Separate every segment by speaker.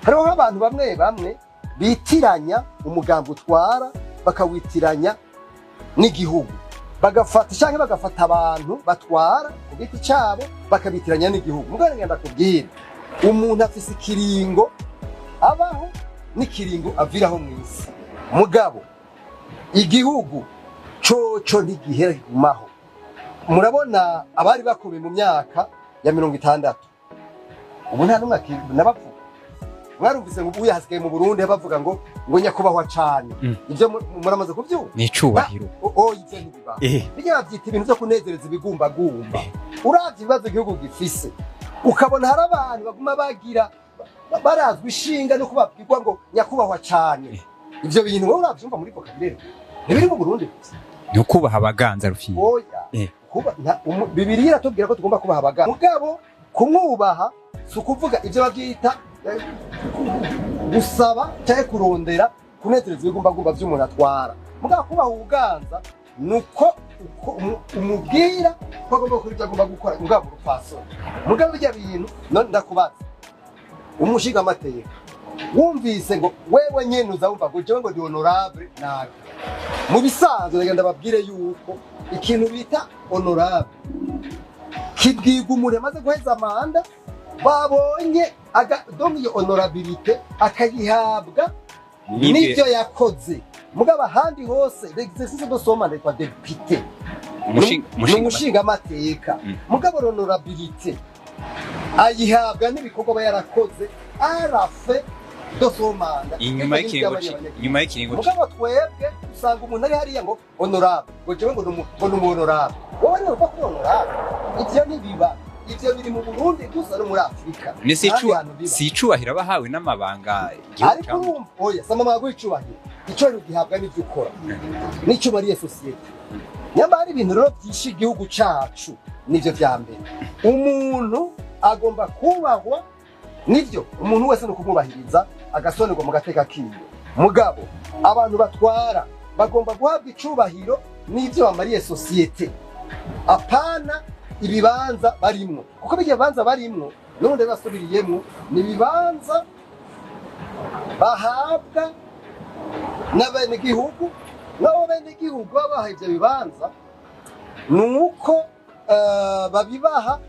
Speaker 1: Hariho nk'abantu bamwe bamwe bitiranya umugambi utwara, bakawitiranya n'igihugu, bagafata cyangwa bagafata abantu batwara ku giti cyabo, bakabitiranya n'igihugu. Mugabo ngenda kubwira, umuntu afise ikiringo abaho n'ikiringo aviraho mu isi. Mugabo igihugu coco ntigihera, kigumaho. Murabona abari bakomeye mu myaka ya 60, ubu nta n'umwe nabavuga. Mwarumvise ngo ubu hasigaye mu Burundi bavuga ngo nyakubahwa cane. Ivyo muramaze kuvyumva?
Speaker 2: Ni icubahiro.
Speaker 1: Oh, ivyo ntibibaho. Bijya bavyita ibintu vyo kunezereza ibigumbagumba. Uravye ibibazo igihugu gifise, ukabona hari abantu baguma bagira barazwa ishinga no kubabwirwa ngo nyakubahwa cane. Ivyo bintu wowe uravyumva muri vocabulaire? Ntibiri mu Burundi gusa.
Speaker 2: Ni ukubaha abaganza, Rufyiri.
Speaker 1: Oya. Bibiliya iratubwira ko tugomba kubaha abagabo. Mugabo kumwubaha si ukuvuga ivyo bavyita gusaba cyangwa kurondera kunezereza ibigumbagumba vy'umuntu atwara. Mugabo kubaha ubuganza nuko uko umubwira ko agomba gukora ivyo agomba gukora, mugabo urupfasoni. Mugabo bijya bintu none ndakubaza, umushingamateka wumvise ngo wewe nyene uza wumva ngo jewe ngo ndi honorable nabi. Mu bisanzwe ndagenda babwire yuko ikintu bita honorable kibwirwa umuntu yamaze guheza manda, babonye donc iyo honorabilité akayihabwa n'ibyo yakoze. Mugabo ahandi hose, l'exercice de son mandat kwa député ni umushingamateka. Mugabo l'honorabilité ayihabwa n'ibikorwa aba yarakoze à la fin de son mandat.
Speaker 2: Inyuma y'ikiringo inyuma y'ikiringo.
Speaker 1: Mugabo twebwe usanga umuntu ari hariya ngo honorable, ngo jewe ngo ni umu honorable. Wowe niwe uva kuri honorable? Ivyo ntibiba. Ivyo biri mu Burundi gusa no muri Afurika.
Speaker 2: Ni si
Speaker 1: Ahandi hantu biba.
Speaker 2: Si icubahiro abahawe n'amabanga igihugu
Speaker 1: Ariko urumva, oya, sama amabanga y'icubahiro. Icubahiro gihabwa n'ivyo ukora n'icyo ubariye sosiyete. Nyamara hari ibintu rero byishe igihugu cacu, nivyo vya mbere. Umuntu agomba kubahwa, nivyo, umuntu wese ni ukumwubahiriza, agasonerwa mu gateka kiwe. Mugabo abantu batwara bagomba guhabwa icubahiro n'ivyo bamariye sosiyete, apana ibibanza barimwo, kuko bijya bibanza barimwo n'ubundi basubiriyemwo ni ibibanza bahabwa n'abenegihugu. N'abo benegihugu babaha ivyo bibanza ni uko babibaha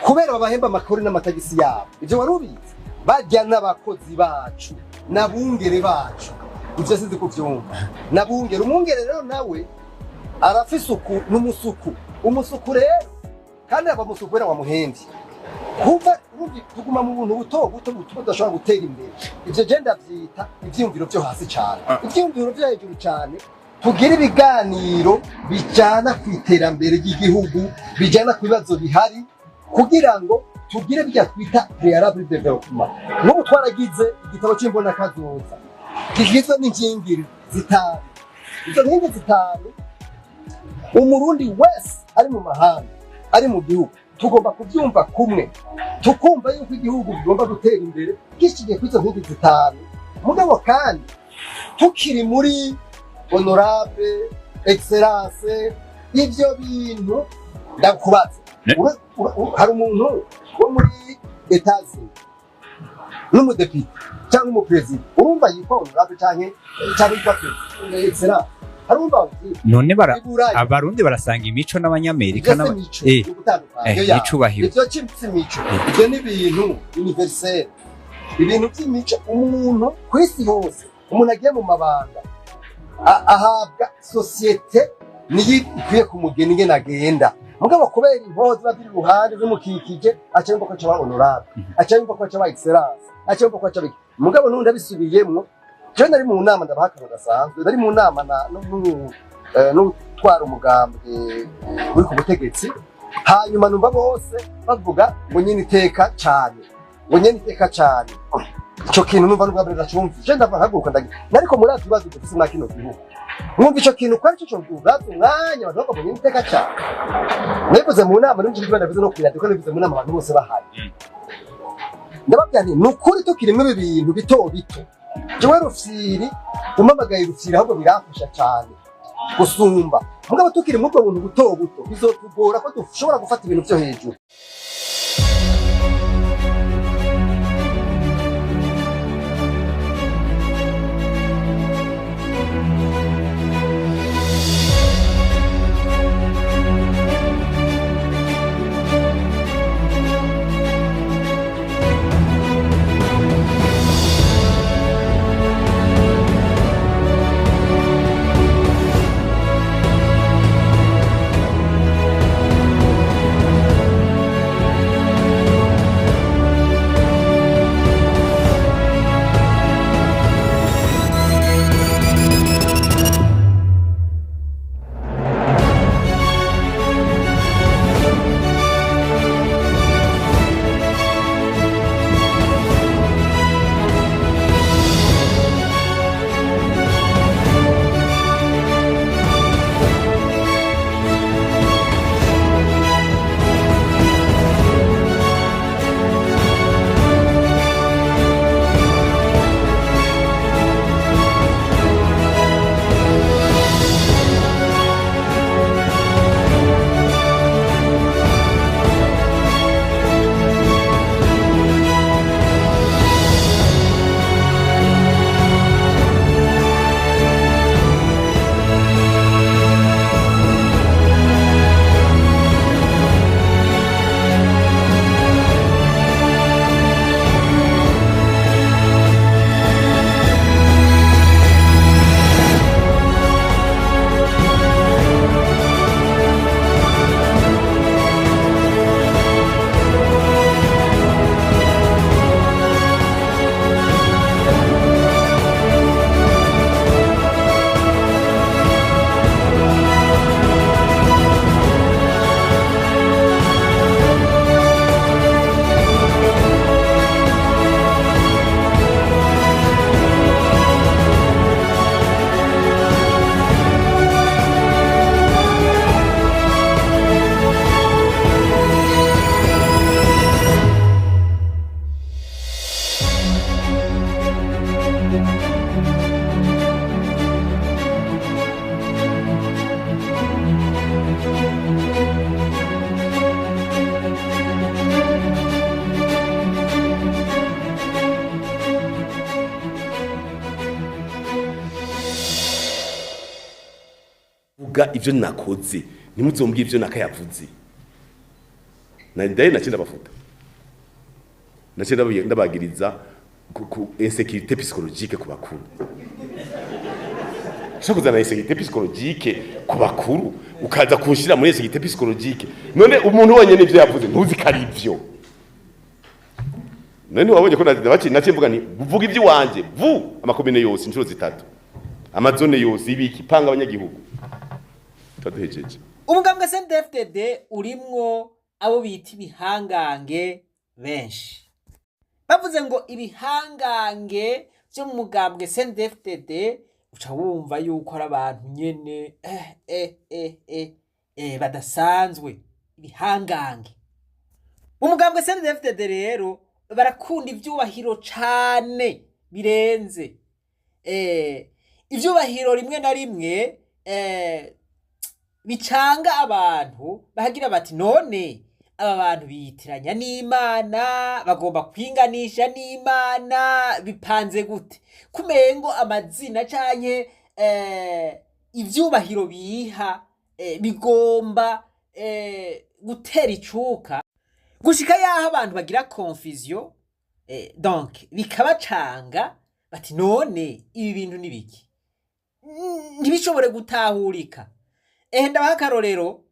Speaker 1: kubera babahemba amakuru n'amatagisi yabo. Ivyo wari ubizi? Barya n'abakozi bacu n'abungere bacu. Ivyo sinzi kuvyumva. N'abungere, umwungere rero nawe arafise uku n'umusuku. Umusuku rero kandi aba musuku kubera wamuhemvye. Kuva urumva tuguma mu buntu buto buto butuma tudashobora gutera imbere. Ivyo je ndavyita ivyiyumviro vyo hasi cane. Ivyiyumviro vyo hejuru cane, tugire ibiganiro bijana ku iterambere ry'igihugu, bijana ku bibazo bihari, kugira ngo tugire bijya twita préalable développement. Nk'ubu twaragize igitabo cy'imbonakazoza kigizwe n'inkingi zitanu. Izo nkingi zitanu, Umurundi wese ari mu mahanga, ari mu gihugu, tugomba kubyumva kumwe, tukumva yuko igihugu kigomba gutera imbere gishingiye kuri izo nkingi zitanu. Mugabo kandi tukiri muri honorable, excellence, ivyo bintu ndakubaza. Hari umuntu wo muri Etats-Unis n'umudepite cyangwa umuperezida, urumva yitwa honorable canke yitwa perezida, excellence? Hari urumva bavyita?
Speaker 2: None bara
Speaker 1: I Burayi.
Speaker 2: Abarundi barasanga imico n'Abanyamerika
Speaker 1: Ivyo si mico, ni ugutandukanya. Iyo yabo.
Speaker 2: Icubahiro.
Speaker 1: Ivyo si mico, ivyo ni ibintu universel. Ibintu by'imico, umuntu ku isi hose, umuntu agiye mu mabanga ahabwa sosiyete, niyo ikwiye kumugena ingene agenda. Mugabo kubera impuzu ziba ziri iruhande zimukikije, aca yumva ko aca aba honorable, aca yumva ko aca aba excellence, aca yumva ko aca aba iki. Mugabo n'undi abisubiyemwo. Jewe nari mu nama, ndabaha akantu gasanzwe. Nari mu nama n'utwara umugambwe uri ku butegetsi. Hanyuma numva bose bavuga ngo nyine iteka cane, ngo nyine iteka cane. Ico kintu numva n'ubwa mbere nacumva. Je ndava nkaguruka, ndagira, ariko muri ati ibibazo dufise mwa kino gihugu, mwumva ico kintu ko aricyo cyo umwanya abantu bavuga ngo nyine iteka cane. Nabivuze mu nama, n'ibyo ndabivuze no kwiradiyo ko nabivuze mu nama abantu bose bahari. Ndababwira nti ni ukuri tukirimwo ibi bintu bito bito. Jewe Rufyiri, umpamagaye Rufyiri ahubwo biramfasha cane gusumba. Mugabo tukiri muri ubwo buntu buto buto, bizotugora ko dushobora gufata ibintu vyo hejuru.
Speaker 3: Vuga ivyo nakoze, ntimuzombwire ivyo nakayavuze. Na ndaye naciye ndabafuta, naciye ndabagiriza ku insécurité psychologique ku bakuru. Ushobora kuzana insécurité psychologique ku bakuru, ukaza kunshira muri insécurité psychologique. None umuntu wenyene ivyo yavuze ntuzi ko ari ivyo? None wabonye ko naciye mvuga nti: "Vuga ivy'iwanje vu amakomine yose inshuro zitatu, amazone yose, ibiki, panga abanyagihugu." Twaduhejeje.
Speaker 4: Umugambwe CNDD-FDD urimwo abo bita ibihangange benshi. Bavuze ngo ibihangange vyo mu mugambwe CNDD-FDD, uca wumva yuko ari abantu nyene badasanzwe, ibihangange. Umugambwe CNDD-FDD rero barakunda ivyubahiro cane birenze, ivyubahiro rimwe na rimwe bicanga abantu, bahagira bati: "None aba bantu biyitiranya n'Imana, bagomba kwinganisha n'Imana, bipanze gute?" Kumengo amazina canke ivyubahiro biha bigomba gutera icuka gushika yaho abantu bagira confusion, donc bikabacanga, bati: "None ibi bintu ni biki?" Ntibishobore gutahurika. Ehe, ndabaha akarorero.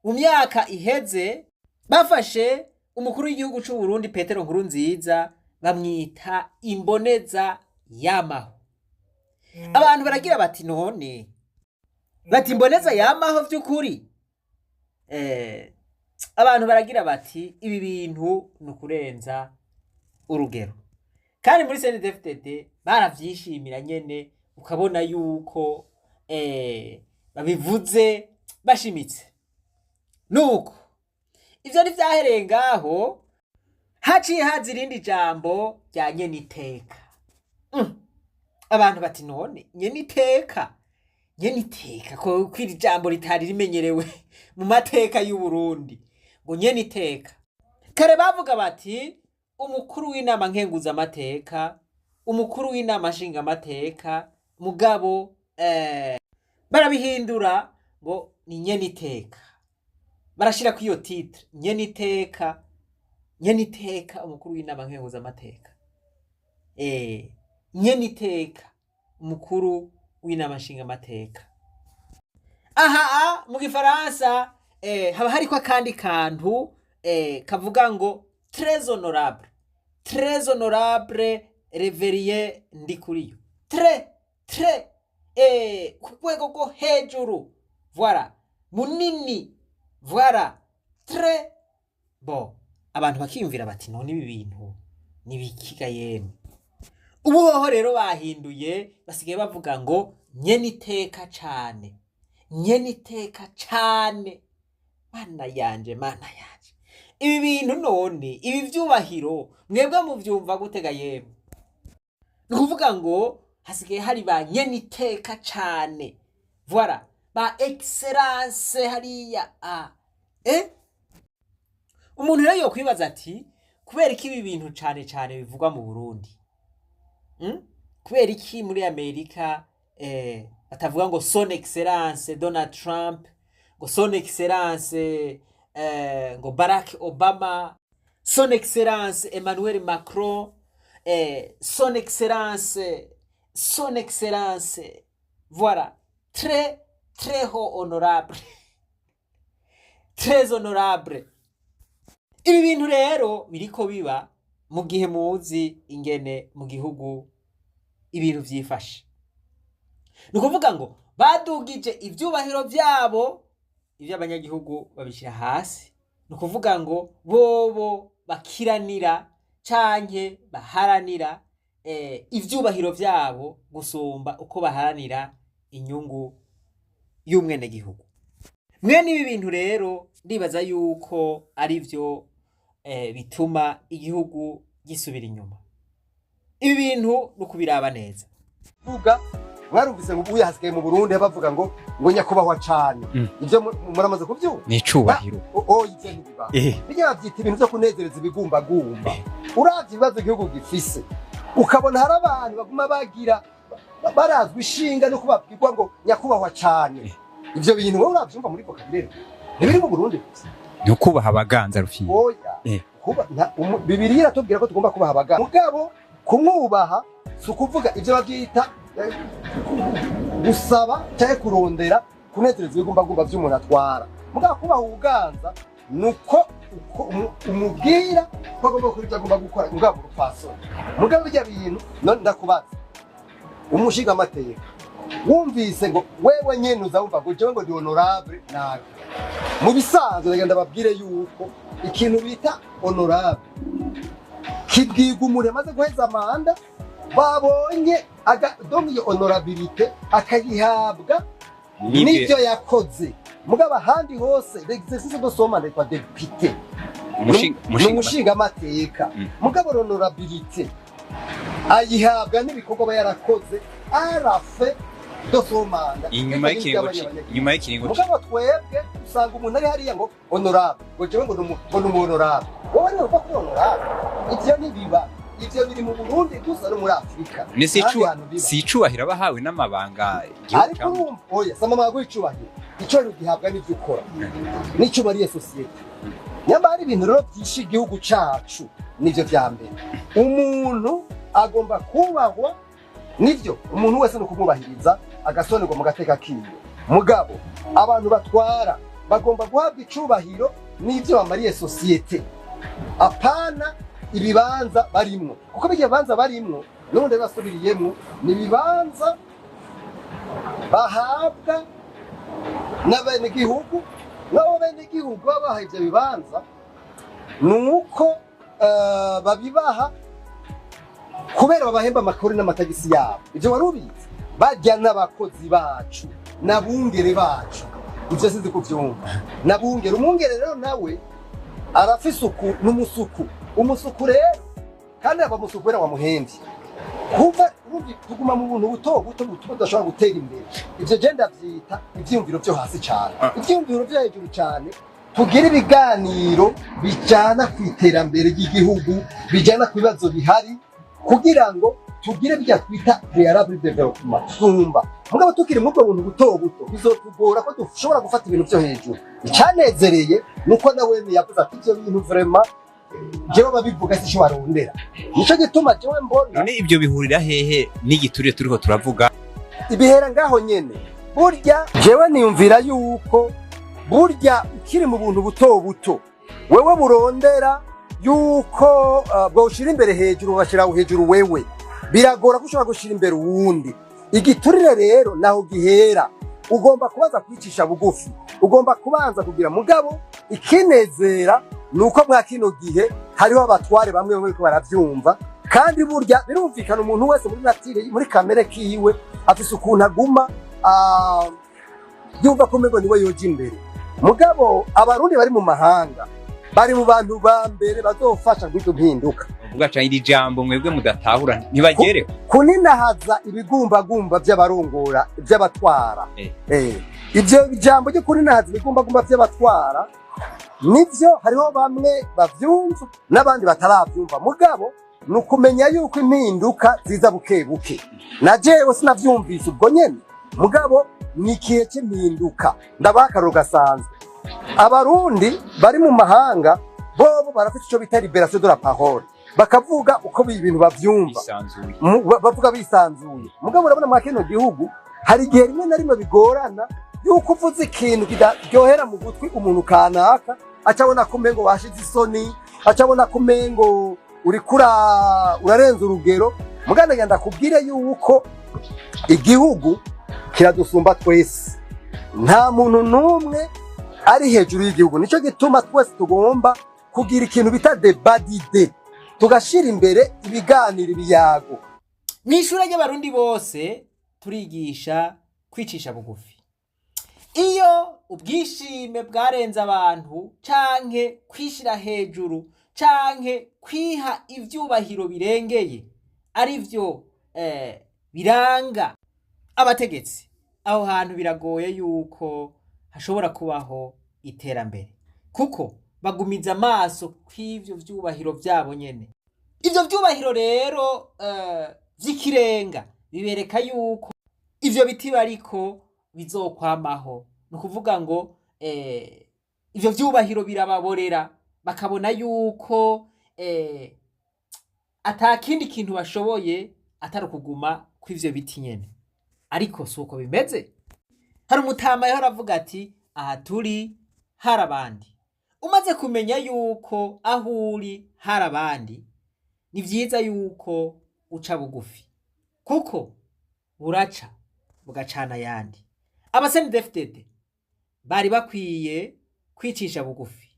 Speaker 4: Mu myaka iheze bafashe umukuru w'igihugu c'u Burundi Petero Nkurunziza bamwita imboneza yamaho. Abantu baragira bati: "None bati imboneza yamaho vy'ukuri?" Abantu baragira bati: "Ibi bintu ni ukurenza urugero." Kandi muri CNDD-FDD baravyishimira nyene, ukabona yuko babivuze bashimitse. Nuko ivyo ntivyahereye ngaho, haciye haza irindi jambo rya nyeniteka. Abantu bati: "None nyeniteka, nyeniteka ko iri jambo ritari rimenyerewe mu mateka y'u Burundi?" Ngo nyeniteka, kare bavuga bati umukuru w'inama nkenguzamateka, umukuru w'inama nshingamateka, mugabo barabihindura ngo ni nyeniteka, barashira iyo titre nyeniteka, nyeniteka umukuru w'inama nkenguzamateka, nyeniteka umukuru w'inama nshingamateka. Aha mu gifaransa haba hariko akandi kantu kavuga ngo très honorable, très honorable Révérien Ndikuriyo, très très ku rwego rwo hejuru, voilà, munini, voilà, très bon. Abantu bakiyumvira bati: "None ibi bintu ni bikiga yemwe?" Ubu hoho rero bahinduye, basigaye bavuga ngo nyeniteka cane, nyeniteka cane. Mana yanje, mana yanje, ibi bintu none, ibi vyubahiro mwebwe muvyumva gutega yemwe? Ni ukuvuga ngo hasigaye hari ba nyeniteka cane, voilà, ba excellence hariya. A umuntu rero yokwibaza ati: "Kubera iki ibi bintu cane cane bivugwa mu Burundi? Kubera iki muri Amerika batavuga ngo son excellence Donald Trump, ngo son excellence ngo Barack Obama, son excellence Emmanuel Macron, son excellence, son excellence, voilà, très très haut honorable, très honorable"? Ibi bintu rero biriko biba mu gihe muzi ingene mu gihugu ibintu vyifashe. Ni ukuvuga ngo badugije ivyubahiro vyabo, ivy'abanyagihugu babishyira hasi. Ni ukuvuga ngo bobo bakiranira canke baharanira ivyubahiro vyabo gusumba uko baharanira inyungu y'umwenegihugu. Mwene ibi bintu rero ndibaza yuko ari vyo bituma igihugu gisubira inyuma. Ibi bintu ni ukubiraba neza.
Speaker 1: Vuga, mwarumvise ngo ubu hasigaye mu Burundi bavuga ngo nyakubahwa cane? Ivyo muramaze kuvyumva?
Speaker 2: Ni icubahiro.
Speaker 1: Oh, ivyo ntibibaho. Bijya bavyita ibintu vyo kunezereza ibigumbagumba. Uravye ibibazo igihugu gifise, ukabona hari abantu baguma bagira Barazwi ishinga no kubabwirwa ngo nyakubahwa cane. Ivyo bintu wowe uravyumva muri vocabulaire, ntibiri mu Burundi gusa.
Speaker 2: Ni ukubaha abaganza, Rufyiri.
Speaker 1: Oya. Kuba Bibiliya iratubwira ko tugomba kubaha abagabo, mugabo kumwubaha si ukuvuga ivyo bavyita gusaba cyangwa kurondera kunezereza ibigumbagumba vy'umuntu atwara. Mugabo kubaha ubuganza ni uko umubwira ko agomba gukora ibyo agomba gukora, mugabo urupfasoni. Mugabo bijya bintu none ndakubaza, umushinga amateka wumvise ngo wewe nyene uza wumva ngo jewe ngo ndi honorable nabi. Mu bisanzwe ndagenda babwire yuko ikintu bita honorable kibwirwa umuntu yamaze guheza manda, babonye donc iyo honorabilité akayihabwa n'ibyo yakoze. Mugabo ahandi hose l'exercice de son mandat yitwa député, ni umushingamateka. Mugabo honorabilité ayihabwa n'ibikorwa aba yarakoze arafe de son mandat.
Speaker 2: Inyuma y'ikiringo.
Speaker 1: Mugabo twebwe usanga umuntu ari hariya ngo honorable, ngo jewe ngo ni umu honorable. Wowe niwe uva kuri honorable? Ivyo ntibiba. Ivyo biri mu Burundi gusa no muri Afurika.
Speaker 2: Ni si
Speaker 1: Ahandi hantu biba.
Speaker 2: Si icubahiro abahawe n'amabanga igihugu.
Speaker 1: Ariko urumva, oya, sama amabanga y'icubahiro. Icubahiro gihabwa n'ivyo ukora n'icyo ubariye sosiyete. Nyamara hari ibintu rero byishe igihugu cacu, nivyo vya mbere. Umuntu agomba kubahwa, nivyo, umuntu wese ni ukumwubahiriza, agasonerwa mu gateka kiwe. Mugabo abantu batwara bagomba guhabwa icubahiro n'ivyo bamariye sosiyete, apana ibibanza barimwo, kuko bijya bibanza barimwo n'ubundi basubiriyemwo ni ibibanza bahabwa n'abenegihugu. N'abo benegihugu baba bahaye ivyo bibanza ni uko babibaha kubera babahemba amakori n'amatagisi yabo. Ivyo wari ubizi? Barya n'abakozi bacu n'abungere bacu. Ivyo sinzi kuvyumva. N'abungere, umwungere rero nawe arafise uku n'umusuku. Umusuku rero kandi aba musuku kubera wamuhemvye. Kuva urumva tuguma mu buntu buto buto butuma tudashobora gutera imbere. Ivyo je ndavyita ivyiyumviro vyo hasi cane. Ivyiyumviro vyo hejuru cane, tugire ibiganiro bijana ku iterambere ry'igihugu, bijana ku bibazo bihari, kugira ngo tugire bya twita préalable développement tumba. Mugabo tukiri muri ubwo buntu buto buto, bizotugora ko dushobora gufata ibintu vyo hejuru. Icanezereye nuko nawe yavuze ati ivyo bintu vraiment jewe babivuga si ico barondera. Nico gituma jewe mbona
Speaker 2: None ibyo bihurira hehe n'igiturire turiho turavuga?
Speaker 1: Ibihera ngaho nyene. Burya jewe niyumvira yuko burya ukiri mu buntu buto buto, wewe burondera yuko bwoshira imbere hejuru, ugashira hejuru wewe, biragora ko ushobora gushira imbere uwundi. Igiturire rero naho gihera. Ugomba kubanza kwicisha bugufi, ugomba kubanza kugira. Mugabo ikinezera ni uko mwa kino gihe hariho abatware bamwe bamwe bariko baravyumva. Kandi burya birumvikana, umuntu wese muri nature, muri kamere kiwe, afise ukuntu aguma yumva ko umengo niwe yoja imbere. Mugabo abarundi bari mu mahanga bari mu bantu ba mbere bazofasha ngo izo mpinduka.
Speaker 2: Uvuga canke iri jambo mwebwe mudatahura ntibagereho.
Speaker 1: Kuninahaza ibigumbagumba by'abarongora, by'abatwara. Ivyo jambo ryo kuninahaza ibigumbagumba by'abatwara, nivyo, hariho bamwe bavyumva n'abandi bataravyumva. Mugabo ni ukumenya yuko impinduka ziza buke buke. Na jewe sinavyumvise ubwo nyene, mugabo ni igihe cy'impinduka. Ndabaha akarorero gasanzwe: abarundi bari mu mahanga bobo barafite ico bita libération de la parole, bakavuga uko ibintu bavyumva.
Speaker 2: Bisanzuye.
Speaker 1: Bavuga bisanzuye. Mugabo urabona mwa kino gihugu hari igihe rimwe na rimwe bigorana yuko uvuze ikintu kidaryohera mu gutwi umuntu kanaka, aca abona ko umengo washize isoni, aca abona ko umengo uriko urarenza urugero. Mugabo ndakubwire yuko igihugu kiradusumba twese, nta muntu n'umwe ari hejuru y'igihugu. Nico gituma twese tugomba kugira ikintu bita débat d'idées, tugashira imbere ibiganiro, ibiyago.
Speaker 4: Mu ishuri ry'abarundi bose turigisha kwicisha bugufi. Iyo ubwishime bwarenze abantu, canke kwishira hejuru, canke kwiha ivyubahiro birengeye, ari vyo biranga abategetsi, aho hantu biragoye yuko hashobora kubaho iterambere, kuko bagumiza amaso kw'ivyo vyubahiro vyabo nyene. Ivyo vyubahiro rero vy'ikirenga. Bibereka yuko ivyo biti bariko bizokwamaho. Ni ukuvuga ngo ivyo vyubahiro birababorera, bakabona yuko ata kindi kintu bashoboye atari ukuguma kw'ivyo biti nyene. Ariko si uko bimeze. Hari umutama yahora avuga ati: "Aha turi hari abandi." Umaze kumenya yuko aho uri hari abandi, ni vyiza yuko uca bugufi, kuko buraca bugacana ayandi. Aba CNDD-FDD bari bakwiye kwicisha bugufi,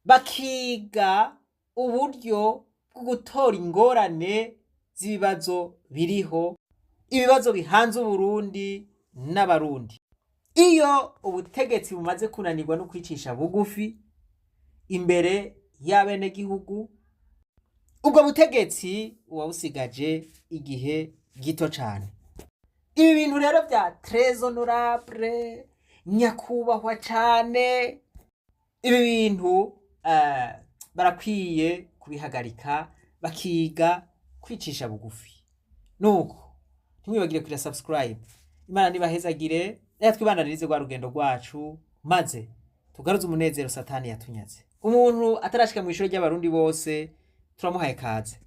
Speaker 4: bakiga uburyo bwo gutora ingorane z'ibibazo biriho, ibibazo bihanze Uburundi n'Abarundi. Iyo ubutegetsi bumaze kunanirwa no kwicisha bugufi imbere y'abenegihugu, ubwo butegetsi buba busigaje igihe gito cane. Ibi bintu rero vya très honorable, nyakubahwa cane, ibi bintu barakwiye kubihagarika, bakiga kwicisha bugufi. Nuko ntimwibagire kugira subscribe. Imana nibahezagire. Reka twibandanirize rwa rugendo rwacu, maze tugaruze umunezero Satani yatunyaze. Umuntu atarashika mu ishuri ry'Abarundi bose, turamuhaye kaze.